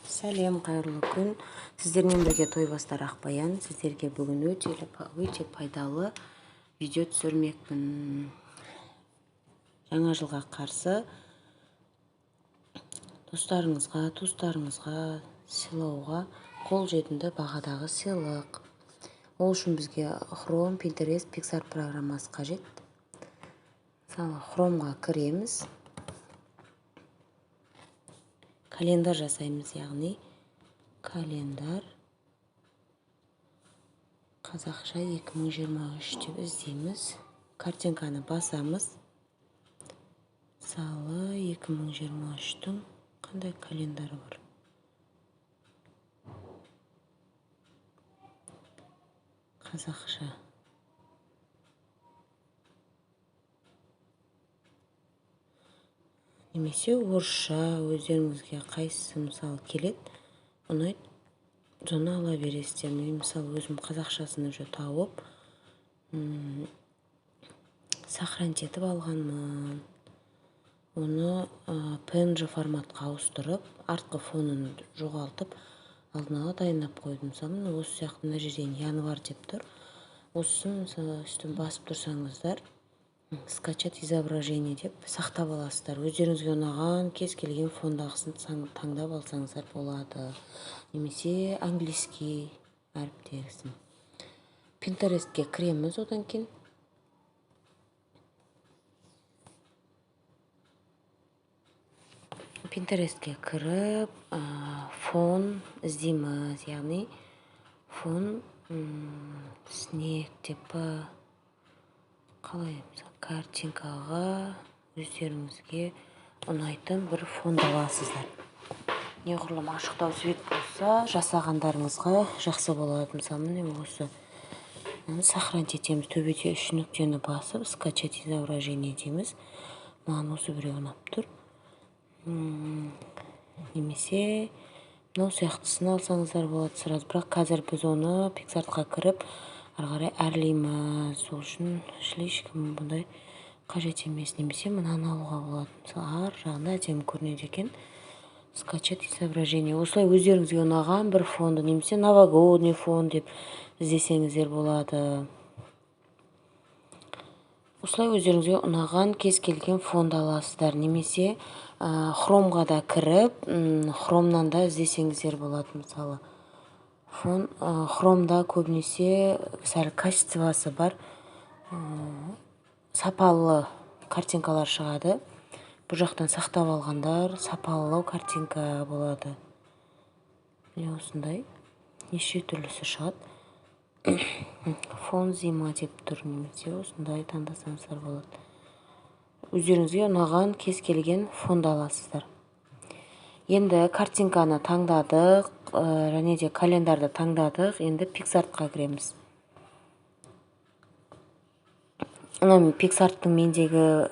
Сәлем, қайырлы күн. Сіздермен бірге Тойбастар Ақбаян. Сіздерге бүгін өте, өте пайдалы видео түсірмекпін. Жаңа жылға қарсы достарыңызға, туыстарыңызға сыйлауға қолжетімді бағадағы сыйлық. Ол үшін бізге Chrome, Pinterest, PicsArt программасы қажет. Мысалы, Chrome'ға кіреміз. Календарь жасаймыз, яғни календарь қазақша 2023 деп іздейміз. Картинканы басамыз. Мысалы, 2023-тің қандай календары бар? Қазақша. Немесе орысша, өздеріңізге қайсысы мысалы келеді, ұнайды, соны ала бересіздер. Мен мысалы өзім қазақшасын уже тауып, сохранить етіп алғанмын. Оны PNG форматқа ауыстырып, артқы фонын жоғалтып, алдын ала дайындап қойдым. Мысалы, міне осы сияқты мына жерден январь деп тұр. Осыны мысалы үстін басып тұрсаңыздар, скачать изображение деп сақтап аласыздар. Өздеріңізге ұнаған кез келген фондағысын таңдап алсаңыздар болады. Немесе английский әріптегісін. Pinterestке кіреміз одан кейін. Pinterestке кіріп, фон іздейміз, яғни фон снег деп қалай, мысалы, картинкаға өздеріңізге ұнайтын бір фонды аласыздар. Неғұрлым ашықтау свет болса, жасағандарыңызға жақсы болады. Мысалы, міне осы сохранить етеміз. Төбеде үш нүктені басып, скачать изображение дейміз. Маған осы біреу ұнап тұр. Немесе мынау сияқтысын алсаңыздар болады сразу. Бірақ қазір біз оны PicsArtқа кіріп, ары қарай әрлейміз. Сол үшін слишком бұндай қажет емес. Немесе мынаны алуға болады. Мысалы, ар жағында әдемі көрінеді екен. Скачать изображение. Осылай өздеріңізге ұнаған бір фонды, немесе новогодний фон деп іздесеңіздер болады. Осылай өздеріңізге ұнаған кез келген фонды аласыздар. Немесе Chrome'ға да кіріп, Chrome'нан да іздесеңіздер болады. Мысалы, фон Chrome'да көбінесе сәл качествосы бар, сапалы картинкалар шығады. Бұл жақтан сақтап алғандар сапалылау картинка болады. Міне осындай неше түрлісі шығады. Фон зима деп тұр, немесе осындай таңдасаңыздар болады. Өздеріңізге ұнаған кез келген фонды аласыздар. Енді картинканы таңдадық, және де календарды таңдадық. Енді PicsArtқа кіреміз. Мына PicsArt'тың мендегі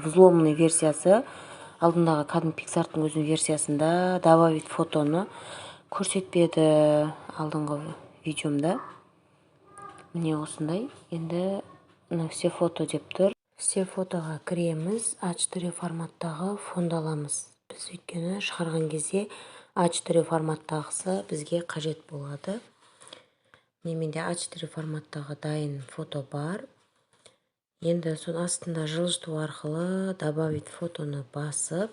взломанный версиясы, алдындағы кәдімгі PicsArt'тың өзінің версиясында добавить фотоны көрсетпеді алдыңғы видеомда. Міне осындай. Енді мына все фото деп тұр. Все фотоға кіреміз, А4 форматтағы фонды аламыз. Біз өйткені шығарған кезде А4 форматтағысы бізге қажет болады. Міне менде А4 форматтағы дайын фото бар. Енді соның астында жылжыту арқылы добавить фотоны басып,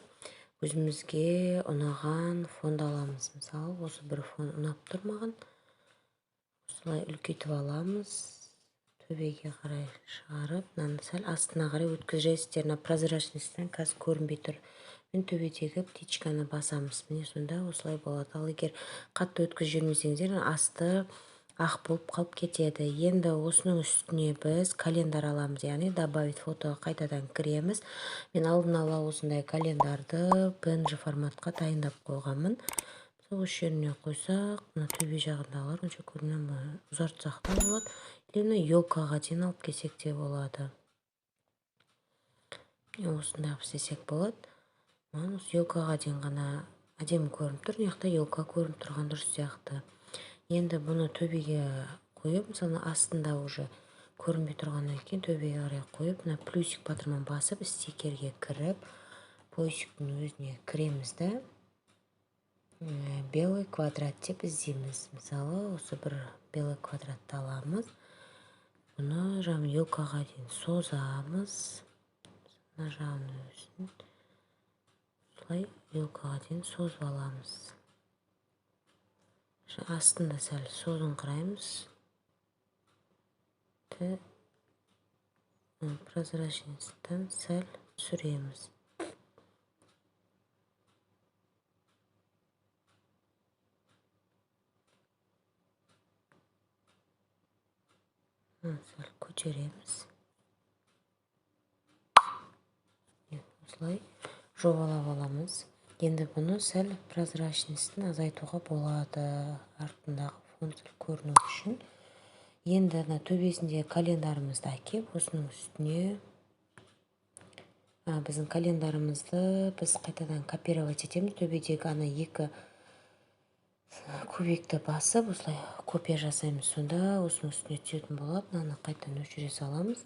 өзімізге ұнаған фонды аламыз. Мысалы, осы бір фон ұнап тұр маған. Осылай үлкейтіп аламыз. Төбеге қарай шығарып, мынаны сәл астына қарай өткізесіздер. Мына прозрачностьтан қазір көрінбей тұр. Мен төбедегі птичканы басамыз. Міне сонда осылай болады. Ал егер қатты өткізіп жібермесеңіздер, асты ақ болып қалып кетеді. Енді осының үстіне біз календарь аламыз, яғни добавить фотоға қайтадан кіреміз. Мен алдын ала осындай календарды PNG форматқа дайындап қойғанмын. Сол осы жеріне қойсақ, мына төбе жағындағылар онша көріне алмай, ұзартсақ та болады. Или мына елкаға дейін алып келсек те болады. Міне осындай қылып істесек болады. Маған осы елкаға дейін ғана әдемі көрініп тұр. Мына жақта елка көрініп тұрған дұрыс сияқты. Енді бұны төбеге қойып, мысалы, астында уже көрінбей тұрғаннан кейін төбеге қарай қойып, мына плюсик батырманы басып, стикерге кіріп, поисктің өзіне кіреміз да. Белый квадрат деп іздейміз. Мысалы, осы бір белый квадратты аламыз. Бұны жаңа елкаға дейін созамыз. Мына жағын өзін осылай елкаға дейін созып аламыз. Астында сәл созыңқыраймыз. Прозрачностьтан сәл түсіреміз. Сәл көтереміз. Осылай жобалап аламыз. Енді бұны сәл прозрачностьін азайтуға болады, артындағы фон сәл көріну үшін. Енді мына төбесінде календарымызды әкеп, осының үстіне, біздің календарымызды біз қайтадан копировать етеміз. Төбедегі ана екі кубикті басып, осылай копия жасаймыз. Сонда осының үстіне түсетін болады. Мынаны қайтадан өшіре саламыз.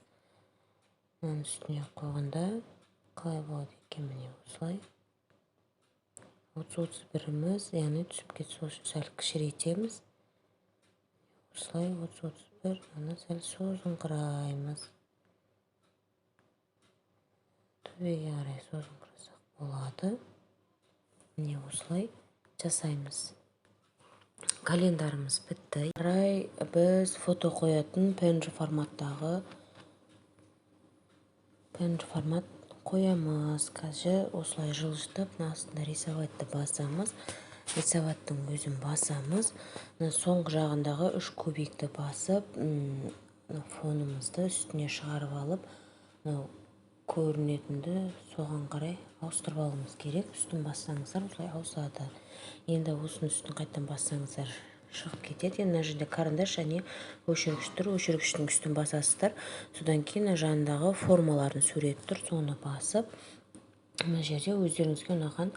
Мынаның үстіне қойғанда қалай болады екен? Міне осылай. 30-31-іміз, яғни түсіп кетсе, сол үшін сәл кішірейтеміз. Осылай 30-31, мынаны сәл созыңқыраймыз. Төбеге қарай созыңқырасақ болады. Міне осылай жасаймыз. Календарымыз бітті. Қарай біз фото қоятын PNG форматтағы PNG формат қоямыз. Қазір осылай жылжытып, мына астында рисоватьты басамыз. Рисоваттың өзін басамыз. Мына соңғы жағындағы үш кубикті басып, мына фонымызды үстіне шығарып алып, мынау көрінетінді соған қарай ауыстырып алуымыз керек. Үстін бассаңыздар осылай ауысады. Енді осының үстін қайтадан бассаңыздар шығып кетеді. Енді мына жерде карандаш және өшіргіш тұр. Өшіргіштің үстін басасыздар. Содан кейін мына жанындағы формалардың суреті тұр. Соны басып, мына жерде өздеріңізге ұнаған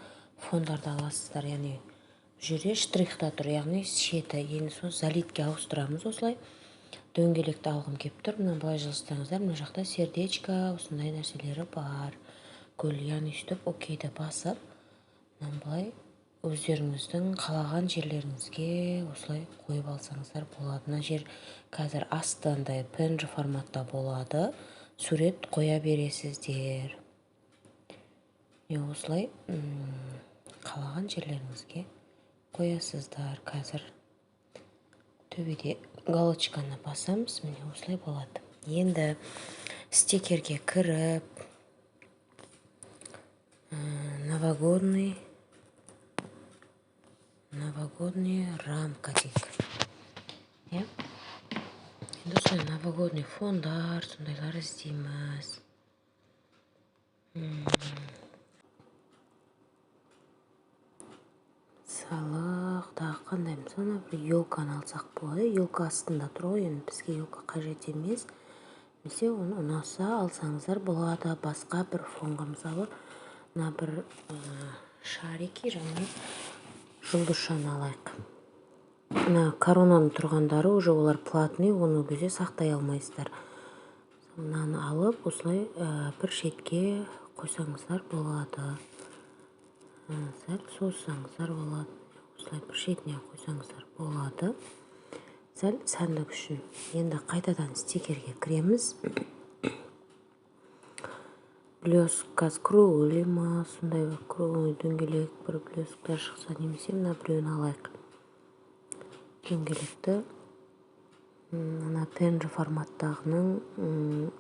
фондарды аласыздар. Яғни бұл жерде штрихта тұр, яғни шеті. Енді соны залитке ауыстырамыз осылай. Дөңгелекті алғым келіп тұр. Мына былай жылжытсаңыздар, мына жақта сердечко, осындай нәрселері бар. Гүл, яғни сөйтіп окейді басып, мына былай өздеріңіздің қалаған жерлеріңізге осылай қойып алсаңыздар болады. Мына жер қазір астындай PNG форматта болады. Сурет қоя бересіздер. Міне осылай, қалаған жерлеріңізге қоясыздар. Қазір төбеде галочканы басамыз. Міне осылай болады. Енді стикерге кіріп, новогодний рамка дейік. Иә? Енді осылай новогодний фондар, сондайлар іздейміз. Мысалы, тағы қандай? Мысалы, бір елканы алсақ болады. Елка астында тұр ғой, енді бізге елка қажет емес. Немесе оны ұнаса алсаңыздар болады. Басқа бір фонға, мысалы, мына бір шарики және жұлдызшаны алайық. Мына коронаның тұрғандары уже олар платный, оны ол кезде сақтай алмайсыздар. Мынаны алып, осылай бір шетке қойсаңыздар болады. Сәл созсаңыздар болады. Осылай бір шетіне қойсаңыздар болады. Сәл сәндік үшін. Енді қайтадан стикерге кіреміз. Блеск қазір круглый ма, сондай бір круглый дөңгелек бір блесктер шықса, немесе мына біреуін алайық. Дөңгелекті ана PNG форматтағының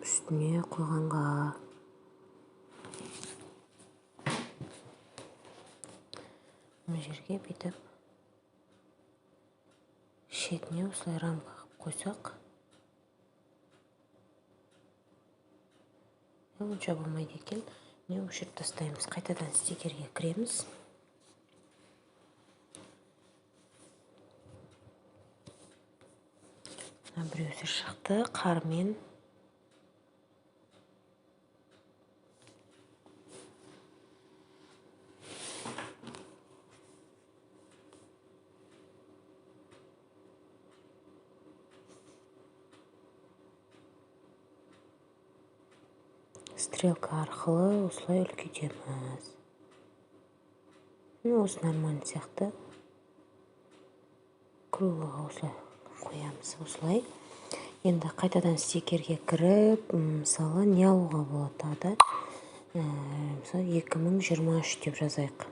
үстіне қойғанға. Мына жерге бүйтіп шетіне осылай рамка қылып қойсақ, онша болмайды екен. Міне өшіріп тастаймыз. Қайтадан стикерге кіреміз. Мына біреусі шықты қармен. Стрелка арқылы осылай үлкейтеміз. Осы нормально сияқты. Круглыға осылай қоямыз, осылай. Енді қайтадан стикерге кіріп, мысалы, не алуға болады тағы да? Мысалы, 2023 деп жазайық.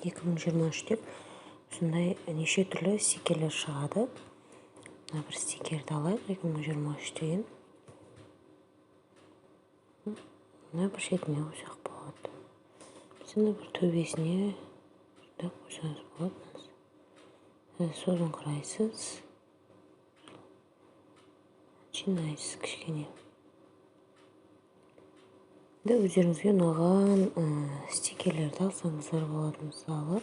2023 деп осындай неше түрлі стикерлер шығады. Мына бір стикерді алайық, 2023 деген. Мына бір шетіне қойсақ болады. Мына бір төбесіне осындай қойсаңыз болады. Сосын қарайсыз, жинайсыз кішкене. Енді өздеріңізге ұнаған стикерлерді алсаңыздар болады. Мысалы,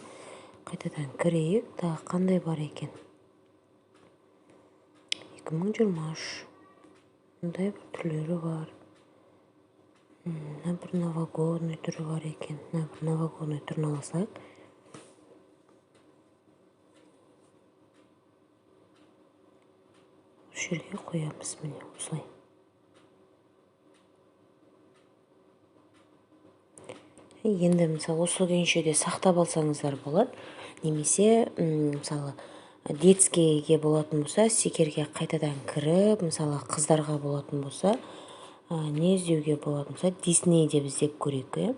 қайтадан кірейік, тағы қандай бар екен? 2023 мындай бір түрлері бар. Мына бір новогодний түрі бар екен. Мына бір новогодний түрін ала салайық. Осы жерге қоямыз, міне осылай. Енді мысалы осы күйінше де сақтап алсаңыздар болады. Немесе мысалы детскийге болатын болса, стикерге қайтадан кіріп, мысалы қыздарға болатын болса, не іздеуге болады? Мысалы, Дисней деп іздеп көрейік, иә?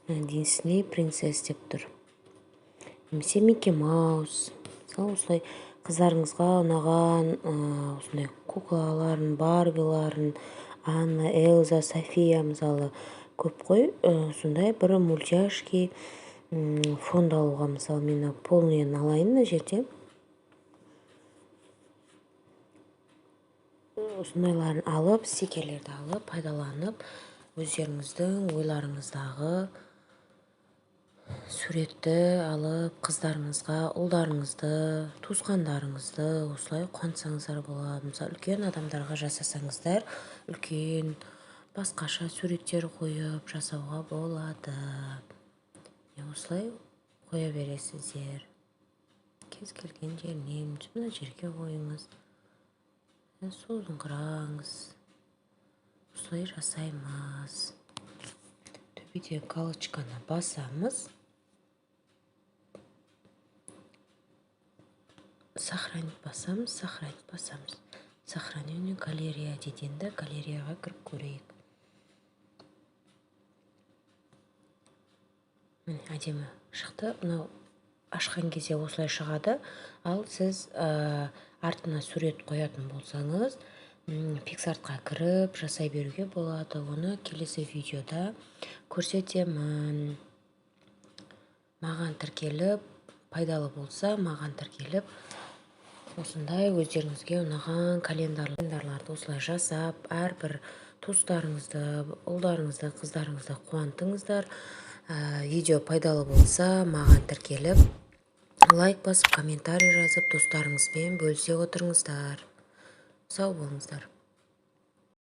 Дисней принцесс деп тұр. Немесе Микки Маус. Мысалы, осылай қыздарыңызға ұнаған осындай куклаларын, барбиларын, Анна, Эльза, София, мысалы, көп қой. Сондай бір мультяшки фонд алуға, мысалы, мен полныйын алайын мына жерде. Осындайларын алып, стикерлерді алып, пайдаланып, өздеріңіздің ойларыңыздағы суретті алып, қыздарыңызға, ұлдарыңызды, туысқандарыңызды осылай қуантсаңыздар болады. Мысалы, үлкен адамдарға жасасаңыздар, үлкен басқаша суреттер қойып жасауға болады. Осылай қоя бересіздер. Кез келген жеріне, мына жерге қойыңыз. Созыңқыраңыз. Осылай жасаймыз. Төбеде галочканы басамыз. Сохранить басамыз, сохранить басамыз. Сохранение галерея дейді. Енді галереяға кіріп көрейік. Міне, әдемі шықты. Мынау ашқан кезде осылай шығады. Ал сіз артына сурет қоятын болсаңыз, PicsArt-қа кіріп жасай беруге болады. Оны келесі видеода көрсетемін. Маған тіркеліп, пайдалы болса, маған тіркеліп, осындай өздеріңізге ұнаған календарларды осылай жасап, әрбір туыстарыңызды, ұлдарыңызды, қыздарыңызды қуантыңыздар. Видео пайдалы болса, маған тіркеліп, лайк басып, комментарий жазып, достарыңызбен бөлісе отырыңыздар. Сау болыңыздар.